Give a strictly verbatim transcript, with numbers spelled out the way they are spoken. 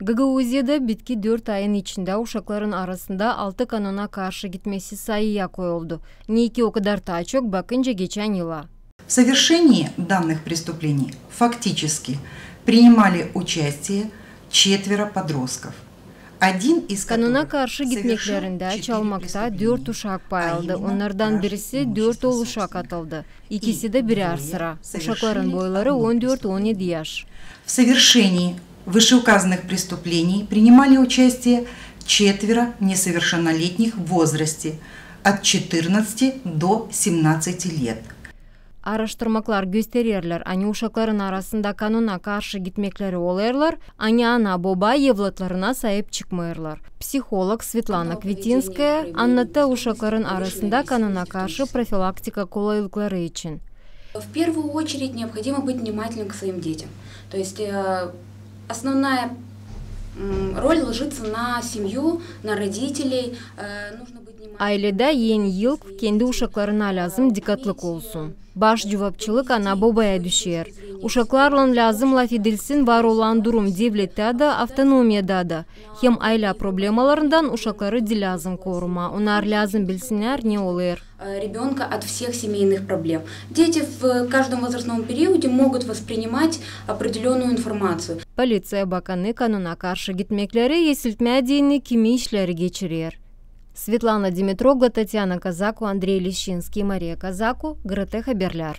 Gagauziyada bitki dört ayın içindä uşakların arasında altı kanuna karşı gitmesi sayıya koyuldu. Ne ki, o kadar taa çok bakınca geçän yıla. В совершении данных преступлений фактически принимали участие четверо подростков. Kanuna karşı gitmeklerindä çalmakta dört uşak pay aldı. Onnardan birisi dört ool uşak atıldı. İkisi dä birär sıra. Uşakların boyları on dört on edi yaş. В совершении вышеуказанных преступлений принимали участие четверо несовершеннолетних в возрасте от четырнадцати до семнадцати лет. Araştırmaklar göstererlär, ani uşakların arasında kanuna karşı gitmekleri olêrlar, ani ana-boba evlatlarına saip çıkmêêrlar. Psiholog Svetlana Kvitinskaya annadêr uşakların arasında kanuna karşı profilaktika kolaylıkları için. В первую очередь необходимо быть внимательным к своим детям. То есть э, основная м, роль ложится на семью, на родителей. Э, нужно быть внимательным. Ayledä en ilk kendi uşaklarına lääzım dikkatlık olsun. Baş cuvapçılık ana-bobaya düşer. Uşaklarlan lääzım lafedilsin var olan durum devlettä dä, avtonomiyada da. Hem aylä problemalarından uşakları diil lääzım korumaa, onnar lääzım bilsinnär, ne olêr. Э, ребёнка от всех семейных проблем. Дети в каждом возрастном периоде могут воспринимать определённую информацию. Poliţiya bakanı kanuna karşı gitmekleri esiltmää deyni kimi işleri geçirer. Svetlana Dimitroglu, Tatyana Kazaku, Andrey Lişinskiy, Mariya Kazaku, GRT Haberlär.